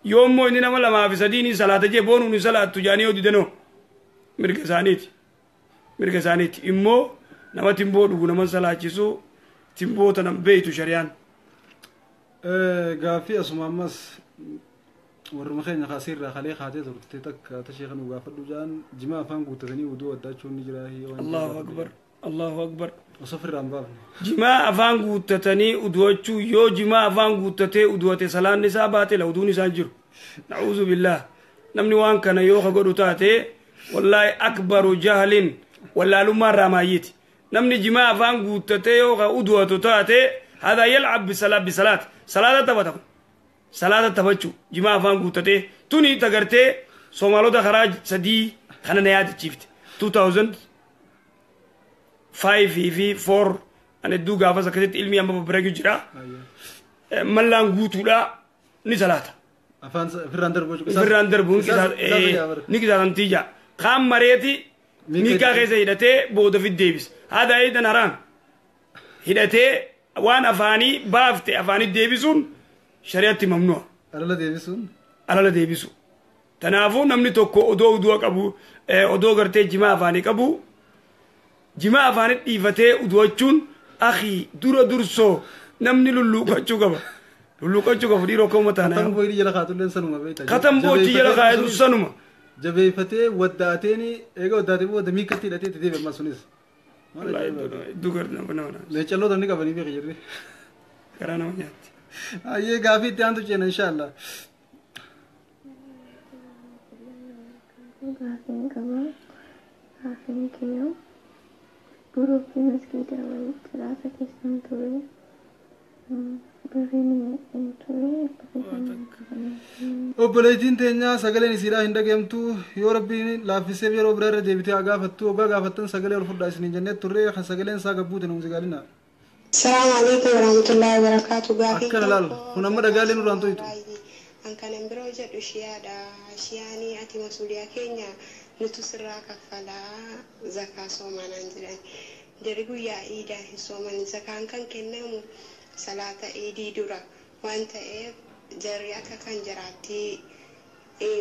Yoo immoo inni nama 2 fi 3 ni salaata jee boonuun hin salaattu jaanii yoo didanoo mirga isaaniiti. Mirga isaaniiti immoo nama timboo dhugu nama salaachisu timboo tanan beeytu shariyaan. Gaaffii asuma ammas warruma keenya kaasirraa kalee kaatee turte takka tashee kan gaafadhu jaan jimaa afaan guuttatanii uduu addaachuun ni jira. Allahu akbar Allahu akbar. Osoo ofirraa hin baafne. Jimaa afaan guuttatanii uduwachuu yoo jimaa afaan guuttatee uduwate salaanni isaa baatela uduun isaa hin jiru. Na'uuzu billaah. Namni waan kana yoo ka godhu taate wallaahi akbaru jahlin Wallaalummaa irraa maayyiiti. Namni jimaa afaan guuttatee yoo uduwatu taate haadha yalcab bisalaat salaata taphata kun salaata taphachuu jimaa afaan guuttatee tuni tagartee Soomaalota karaa 3 kana na yaadachiifte 2005 fi 4 ani hedduu gaafas akkasitti ilmi amma babbareedu jira. Mallaan guutuudha ni salaata. Afaan firraan darbuu firraan darbuun ni qisaasamtii jaa. Kaan mareeti miikaa keessa hidhatee booda fit deebisa. Haadha eedan haraam hidhatee waan afaanii baafte afaanii deebisuun shari'atti mamnu'a. Alala deebisuun? Alala deebisu. Kanaafuu namni tokko odoo udu'a qabu odoo gartee jimaa afaanii qabu jimaa afaanii dhiifatee udu'achuun akhi dura dursoo namni lulluuqachuu qaba. Lulluuqachuu qabu dhiiroo akka uummata kanaa. Katan boo'ii jala kaatulleen sanuma beektaa. Katan boo'ii jala kaatu sanuma. Jabeeffatee waddaateen eega waddaatee booda miikatti hidhatee itti deebi'e ammas sunis. Hedduu gara nama nama. Leecalloota inni qabanii beeka jirri. Garaa nama nyaatti. Ayyee gaafii itti aantu ceena inshaallah. Gaafiin qaba. Gaafiin kiyya guruuppii masgiida wayii kilaasa keessan ture. Obboleettiin teenya sagaleen isiidhaa hin dhageemtu yoo rabbiin laaffisee yeroo biraa irra deebitee haa gaafattu hoggaa gaafattan sagalee ol fudhaa isiniin jennee turre kan sagaleen isaa gabbuute nu muuziqaalina. Salaamu alaikum warahmatullahi wabarakatuh. Gaafii Akkana laal kun amma dhagaalee nurraan to'itu. An kanan biroo jedhu shiyaadha. Shiyaanii ati masuuliyaa keenya nutu sirraa kaffalaa zakaa soomanaan jedhan. Jarri guyyaa iidaa hin sooman zakaan kan kennamu salaata iidii dura waan ta'eef jarri akka kan jaraatti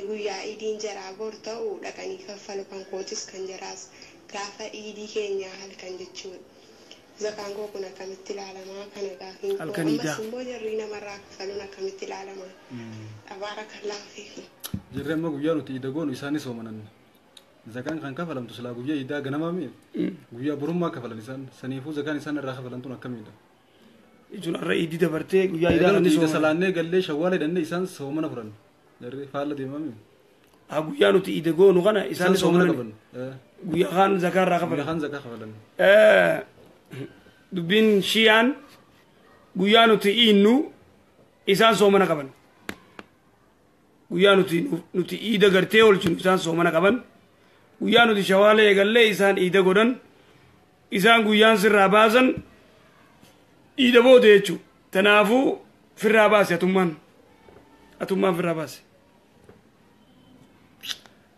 guyyaa iidiin jaraa bor ta'u dhaqanii kaffalu kan kootis kan jaraas gaafa iidii keenyaa halkan jechuudha. Zakaan koo kun akkamitti ilaalamaa kana gaafiin koo ammas immoo jarri namarraa kaffaluun akkamitti ilaalamaa? Baarakallaahu fiikum. Jarri amma guyyaa nuti iida goonu isaanis soomanan. Zakaan kan kafalamtu silaa guyyaa iidaa ganamaa mi'a. Guyyaa borummaa kafalan isaan saniifuu zakaan isaan irraa kafalan tun akkamiidha? Jechuun har'a iidii dabartee guyyaa iidaa kan iida salaannee gallee shawwaala hidhannee isaan soomana furan. Jarri faalla deemaa mi'a. Haa guyyaa nuti iida goonu kana isaan soomana qaban. Guyyaa kaan zakaa irraa kafalan. Guyyaa kaan zakaa kafalan. Dubbiin shiyaan guyyaa nuti iinnu isaan soomana qaban. Guyyaa nuti iida gartee oolchinu isaan soomana qaban. Guyyaa nuti shawaala eegallee isaan iida godhan. Isaan guyyaan sirraa baasan iida booda jechuudha. Kanaafuu firraa baase atummaan. Atummaan firraa baase.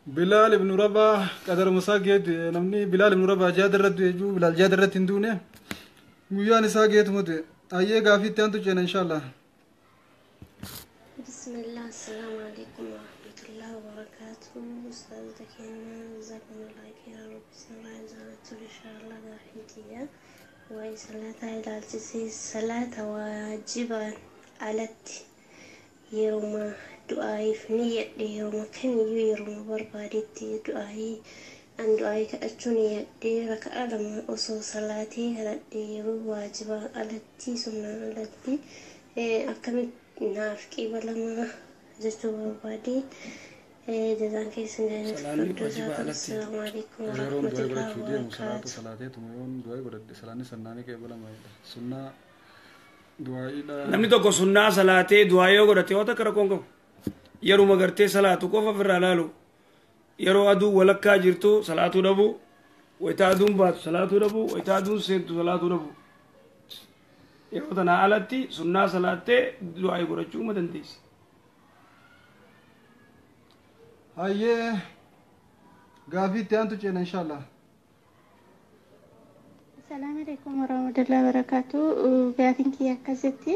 Bilaal ibn Rabaa qadar Musaa geetu namni Bilaal ibn Rabaa jaada irratti jechuun Bilaal jaada irratti hin duune guyyaan isaa geetuma ta'e ayyee gaafii itti aantu ceena inshaallah. Bismillah, assalamu alaikum warahmatullahi wabarakatuh. Ustaazota keenya jazakumullahu khairan rabbi isinirraa jaalatu inshaallah gaafiin tiyya. Waa'ee salaataa ilaalchisee salaata waajibaan alatti yeruma du'aayiif ni yadhe yeruma kamiyyuu yeruma barbaadetti du'aayii an du'aayii kadhachuu ni yadhe raka'a lama osoo salaatee kadhadhe yeroo waajibaan alatti sunnaan alatti akkamitti naaf qiibalama jechuu barbaade jazaan keessan Salaanni waajibaa alatti. Assalaamu alaikum Yeroon du'aa warahmatullahi godhachuu deemu salaatu wabarakaatu. salaateetuma yoon du'aa godhadhe salaanni sannaanii qeebalama sunnaa du'aayiidha. Namni tokko sunnaa salaatee du'aa yoo godhate yoo takka rakkoon qabu. Yeruma gartee salaatu qofa ofirraa laalu. Yeroo aduu walakkaa jirtu salaatuu dhabu. Wayitaa aduun baatu salaatuu dhabu. Wayitaa aduun seentu salaatuu dhabu. Yeroo tanaa alatti sunnaa salaattee du'aa godhachuu ma dandeessa. Hayyee gaafii itti aantu ceena inshaallah. Assalamu alaikum warahmatullahi wabarakatuh. Gaafiin kiyya akkasitti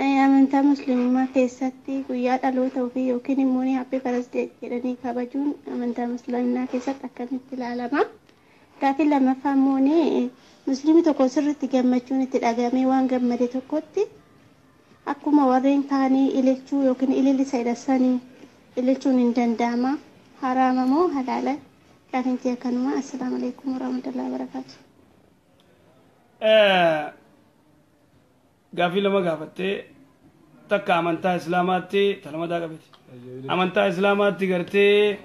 amantaa musliimummaa keessatti guyyaa dhaloota ofii yookiin immoo ni happy birthday jedhanii kabajuun amantaa musliimaa keessatti akkamitti ilaalama? Gaafiin lammaffaa immoo ni musliimni tokko sirriitti gammachuun itti dhagahame waan gammade tokkotti akkuma warreen kaanii ililchuu yookiin ilillisa hidhasanii ililchuun hin danda'ama. Haraama moo halaala? Gaafiin kiyya kanuma. Assalaamu alaikum warahmatullahi wabarakatuh. Gaafii lama gaafattee takka amantaa islaamaatti talamadaa qabete. Amantaa islaamaatti gartee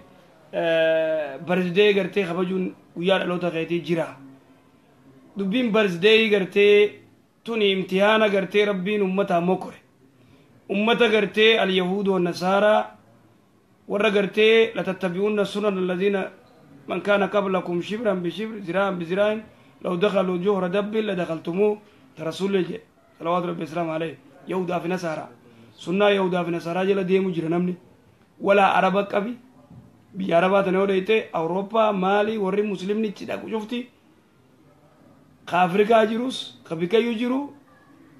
Birthday gartee kabajuun guyyaa dhaloota keetii jira. Dubbiin birthday gartee tuni imtihaana gartee rabbiin ummataa mokore. Ummata gartee al-yahuud wa nasaaraa warra gartee latattabi'uunna sunan alladhiina man kaana qablakum shibran bishibr ziraa'an biziraa'in law dakhaluu juhra dabbin ladakhaltumuu ta rasuulli jedhe salawaatu rabbi wasalaamu alayhi. Yahudaa fi nasaaraa sunnaa yahudaa fi nasaaraa jala deemu jira namni walaa araba qabi biyya arabaa tana yoo dhayte awurooppaa maali warri muslimni itti dhaqu cufti ka afrikaa jirus ka bikayyuu jiru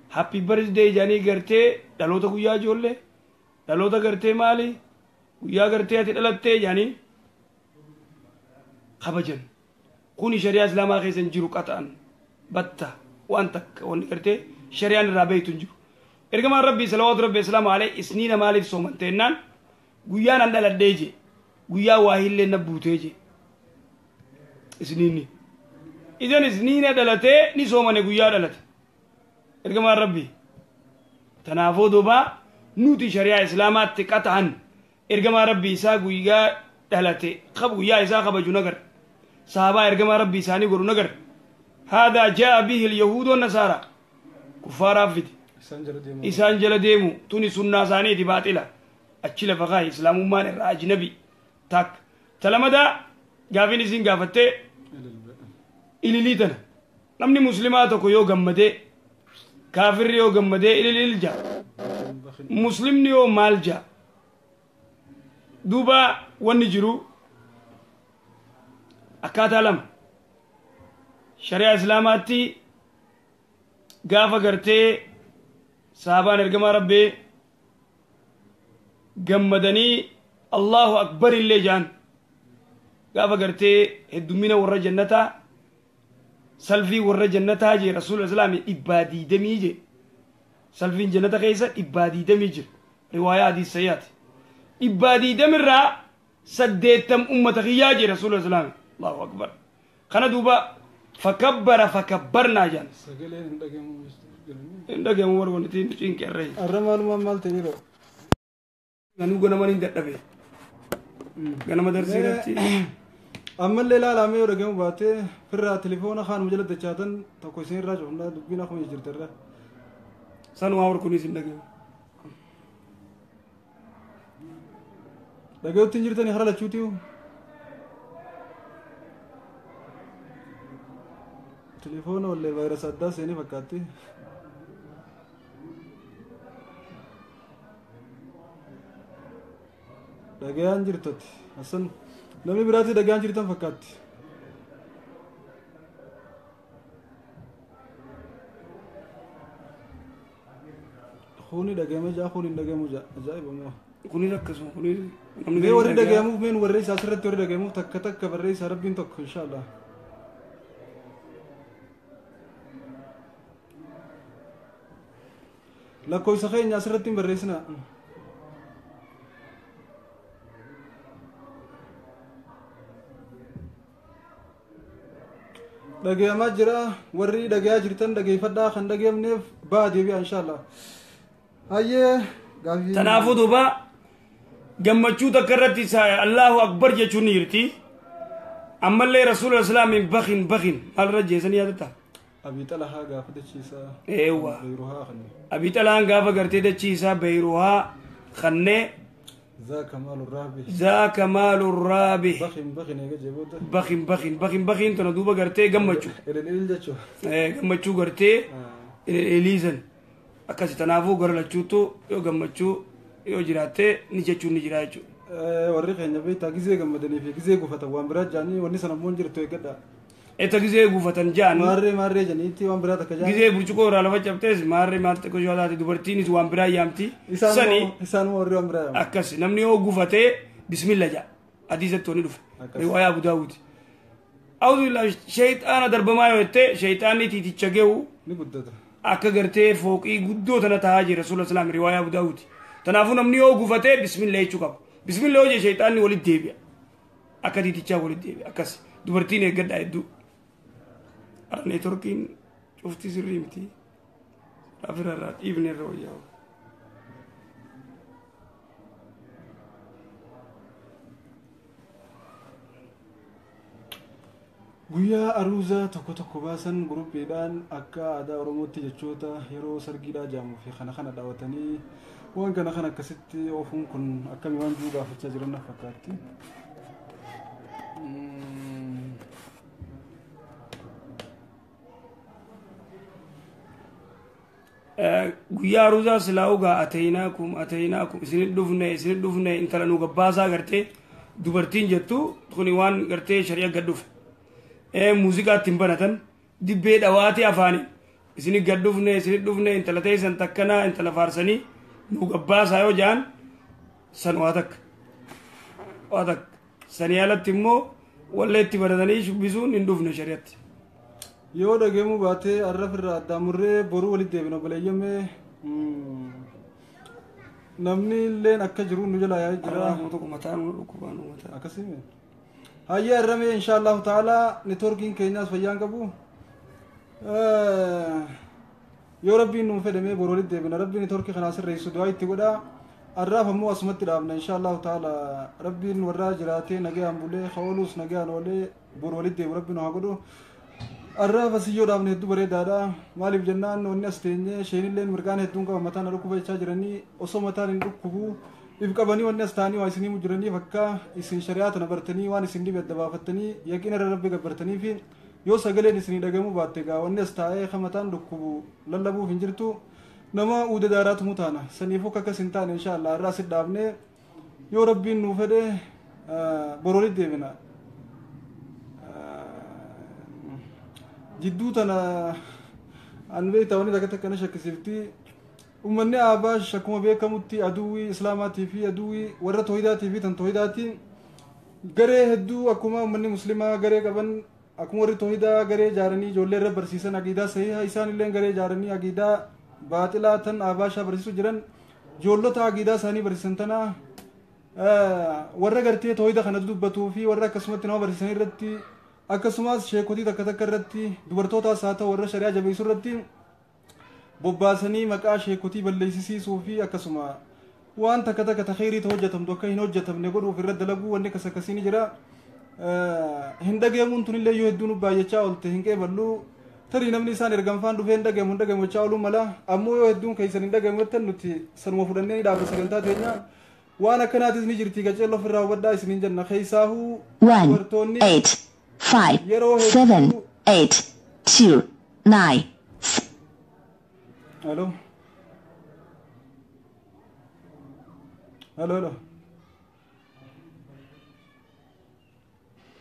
happy birthday jedhanii gartee dhaloota guyyaa ijoollee dhaloota gartee maali guyyaa gartee ati dhalattee jedhanii kabajan. Kuni shari'aa islaamaa keessa hin jiru qaxa'an batta waan takka wanni gartee shari'aan irraa beektu hin jiru. Ergamaan rabbii salawaatu rabbi islaamu alayhi isniina maaliif soomante jennaan guyyaan an dhaladhee je guyyaa waa hillee na buutee je isniinni. Idan isniina dhalatee ni soomane guyyaa dhalate. Ergamaan rabbii tanaafuu duuba nuti shari'aa islaamaatti qaxa'an ergamaa rabbii isaa guyyaa dhalate guyyaa isaa kabaju nagar sahabaa ergamaa rabbii isaanii godhu nagar. Haadaa jaa'a bihi al-yahuud wa nasaara kuffaaraaf fide isaan jala deemu tuni sunnaa isaaniiti baaxila achi lafa kaa'i islaamummaan irraa ajnabi takka talamadaa gaafiin isin gaafattee ililii tana namni muslimaa tokko yoo gammadee kaafirri yoo gammadee ililil jaa muslimni yoo maal jaa duuba wanni jiru akkaataa lama shari'aa islaamaatti gaafa gartee sahabaan ergamaa rabbii gammadanii allahu akbar illee jaan gaafa gartee heddummina warra jannataa salfii warra jannataa jee rasuula islaami 120 jee salfiin jannata keessa 120 jira riwaayaa hadiis sayyaati 120 irraa 80 ummata kiyyaa jee rasuula islaami allahu akbar. Kana duuba fakabbara fakabbarnaa jaan hin dhagamu warra wanti cinqerree arra maalumaan maal ta'e yeroo ganuu ganaman hin dadhabe ganama darsii irratti ammallee ilaalamee yoo dhagamu baatee firraa telefoona kaanuma jala dachaatan tokko isin irraa cufnaa dubbiin akkuma jirte irra sanumaa war kunis hin dhagamu dhagayutti hin jirtanii hara lachuutiyu telefoona wallee vaayirasa addaa seenee fakkaatti. Dhagayaan jirtati Hassan namni biraatti dhagayaan jirtan fakkaatti. Kuni dhagayama jaa kuni hin dhagayamu jaa ajaa'iba moo. Kunis akkasuma kunis namni Mee warri dhagayamuuf meen warri isaa asirratti warri dhagayamuuf takka takka barreessaa rabbiin tokko inshaallah. Lakkoofsa keenya asirratti hin barreessinaa. Dhagayamaa jira warri dhagayaa jirtan dhageeffadhaa kan dhagayamneef ba'a deebi'a inshaallah. Hayyee gaafii. Tanaafuu duuba gammachuu takka irratti Allahu akbar jechuun ni jirti. Ammallee rasuula islaamiin bakin bakin maalirra jeesanii yaadatta? Abii Xalahaa gaafa dachiisaa. Eewwa. Beeyruhaa kannee. Abii Xalahaan gaafa gartee dachiisaa Beeyruhaa kannee. ذاك مال الرابح ذاك مال الرابح بخن بخن eega jeeboota. بخن بخن بخن بخن tana duuba gartee gammachuu. Ililil jechuu. Gammachuu gartee ililiisan akkasi tanaafuu gara lachuutu yoo gammachuu yoo jiraatte ni jechuun ni jira jechuudha. Warri keenya beektaa gizee gammadanii fi gizee gufatan waan biraa jaanii wanni sana immoo hin jirtu eeggadha. Eta gizee gufatan jaan. Maarree maarree janiitti waan biraa takka jaan. Gizee burcuqqoo irraa lafa cabtees maarree maal xiqqoo ishee taate dubartiinis waan biraa yaamti. Sani Isaanuma warri waan biraa yaamti. Akkas namni yoo gufatee bismilla jaa hadiisatti wani dhufe. Riwaayaa Abu Daawud. Auzu billahi shayxaana darbamaa yoo jette shayxaanni tiiticha gehu ni guddata. Akka gartee fooqii guddoo tana taa'aa jira rasuula islaam riwaayaa Abu Daawud. Kanaafuu namni yoo gufatee bismilla jechuu qaba. Bismilla yoo jedhe shayxaanni walitti deebi'a. Akka tiitichaa walitti deebi'a. Akkas dubartiin eeggadhaa hedduu. Neetworkiin cufti sirrii miti. Afirra irraa dhiibne irra wayyaa. Guyyaa aruuzaa tokko tokko baasan guruppiidhaan akka aadaa Oromootti jechoota yeroo sargiidhaa jaamuu fi kana kana daawwatanii waan kana kana akkasitti oofuun kun akkamii waan jiru gaafachaa jiran na fakkaatti. Guyyaa aruuzaa silaa ugaa atayinaakum atayinaakum isinit dhufne isinit dhufne intala nu gabbaasaa gartee dubartiin jettu kuni waan gartee shari'a gad dhufe. Muuziqaa ittiin banatan dibbee dhawaatee afaanii isinit gad dhufne isinit dhufne intala teessan takkanaa intala faarsanii nu gabbaasaa yoo ja'an san waa takka waa takka sanii alatti immoo wallee itti banatanii shubbisuun hin dhufne shari'atti. Yoo dhageemuu baatee arraf irraa addaamurree boruu walitti deebina obboleeyyammee namni illeen akka jiru nu jalaa yaa'ee jira. Mataan nu dhukkubaa nu mataa. Akkasii hayyee arramee insha Allahu ta'ala neetworkiin keenyaas fayyaan qabu. Yoo rabbiin nuun fedhamee boruu walitti deebina rabbiin neetworkii kanaa sirreessu du'aa itti godhaa. Arraaf ammoo asumatti dhaabna insha Allahu ta'ala rabbiin warraa jiraatee nagayaan bulee ooluus nagayaan oolee boruu walitti deebu rabbiin haa godhu. Arraaf asii yoo dhaabne hedduu bareedaadha. Maaliif jennaan wanni as teenyee isheenillee mirgaan hedduun qaba mataan dhukkuba jechaa jiranii osoo mataan hin dhukkubu if qabanii wanni as taa'anii waa isinii mujjiraniif akka isin shari'aa tana bartanii waan isin dhibe adda baafattanii yaqiina irra rabbi gabbartanii fi yoo sagaleen isinii dhagahamuu baatte egaa wanni as taa'ee kan mataan dhukkubu lallabuuf hin jirtu nama uuda daaraatu mutaana saniifuu akka akkas hin taane insha Allah irraa asit dhaabne yoo rabbiin nuu fedhe borolitti deebina. Jidduu tana an beektaa wanni takka takka na shakkisiifti. Uummanni Abaash akkuma beekamutti aduwwii Islaamaatii fi aduwwii warra Toohidaatii fi tan Toohidaati. Garee hedduu akkuma uummanni Muslimaa garee qaban akkuma warri Toohidaa garee ijaaranii ijoollee irra barsiisan aqiidaa sahiha isaan illee garee ijaaranii aqiidaa baaxilaa tan Abaashaa barsiisuu jiran ijoollota aqiidaa isaanii barsiisan tana warra gartee Toohida kana dubbatuu fi warra akkasumatti nama barsiisan irratti akkasumas sheekotii takka takka irratti dubartootaas haa ta'u warra shari'aa jabeessuu irratti bobbaasanii maqaa sheekotii balleessisiisuu fi akkasuma waan takka takka takhiirii hojjetamtu akka hin hojjetamne godhuuf irra dalaguu wanni akkas akkasii ni jira. Hin dhageemuun tunillee yoo hedduun baay'achaa oolte hin qeeballu tarii namni isaan erganfaan dhufee hin dhageemu hin dhageemu jechaa ooluu mala ammoo yoo hedduun keessan hin dhageemu jettan nuti sanuma fudhannee ni dhaabna sagantaa teenya. Waan akkanaatis ni jirti qaceelloo ofirraa hubadhaa isiniin jenna keessaahuu dubartoonni 1 8 5 7 8 2 9. Hello. Hello, hello.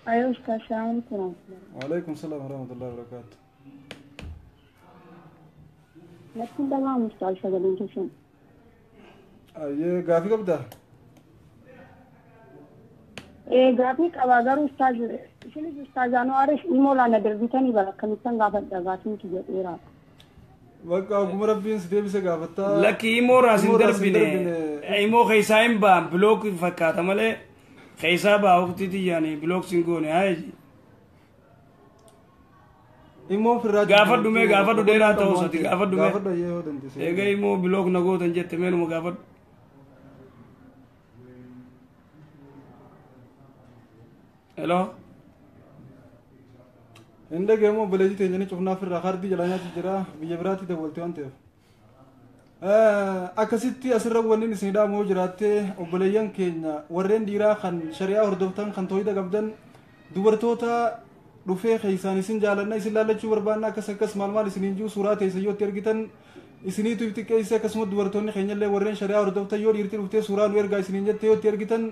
أيوة أستاذ السلام عليكم ورحمة الله. وعليكم السلام ورحمة الله وبركاته. لكن ده ما مستعد شغالين كيشن. أيه قافي قبضة. إيه قافي قبضة قالوا أستاذ شنو أستاذ أنا أعرف إيمولا ندربتني بلا كم قافت قافين كي إيران. Bakka akkuma rabbiin si deebise gaafattaa. Lakki imoo raas hin darbine. Imoo keessaa hin ba'an bilook fakkaata malee keessaa ba'a waqtii xiyyaanii bilook sin goone haa jechi. Imoo firraa. Gaafadhu mee gaafadhu dheeraa ta'uu isaati gaafadhu mee. Gaafadhu yoo dandeesse. Egaa imoo bilook na gootan jette meenuma gaafadhu. Hello. Hin dhageemu obboleettii teenya ni cufnaaf irraa kaardii jalaa nyaatu jira biyya biraatti dabalte waan ta'eef. Akkasitti asirra wanni isin dhaamu yoo jiraatte obboleeyyan keenya warreen dhiiraa kan shari'aa hordoftan kan toohida qabdan dubartoota dhufee keessaan isin jaalanna isin laallachuu barbaanna akkas akkas maal maal isiniin jiru suuraa teessa yoo itti ergitan isiniitu itti xiqqeesse akkasuma dubartoonni keenyallee warreen shari'aa hordoftan yoo dhiirti dhuftee suuraa nu ergaa isiniin jette yoo itti ergitan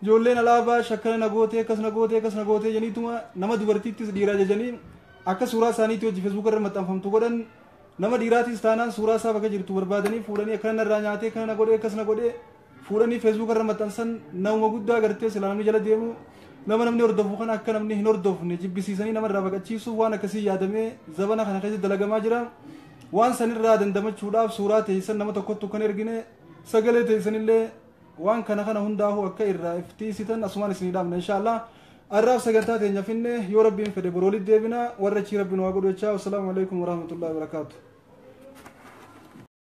ijoolleen alaabaa shakkana na gootee akkas na gootee akkas na gootee jeniituma nama dubartiittis dhiiraa jajanii akka suuraa isaaniitti hojii feesbuuk irra maxxanfamtu godhan nama dhiiraatis taanaan suuraa isaa bakka jirtu barbaadanii fuudhanii akkana narraa nyaatee akkana na godhee akkas na godhee fuudhanii feesbuuk irra maxxansan nama guddaa gartee silaa namni jala deemu nama namni hordofu kana akka namni hin hordofne jibbisiisanii namarraa baqachiisuuf waan akkasii yaadamee zabana kana keessatti dalagamaa jira. Waan sanirraa dandamachuudhaaf suuraa teessan nama tokkottu kan ergine sagalee teessanillee waan kana kana hundaa'u akka irraa iftiisitan asumaan isinii dhaabna inshaallah. Arraaf sagantaa teenya finne yoo rabbiin fedhe boroo walitti deebina warra achii rabbiin waa godhu jechaa. Wassalaamu alaikum warahmatullahi wabarakaatu.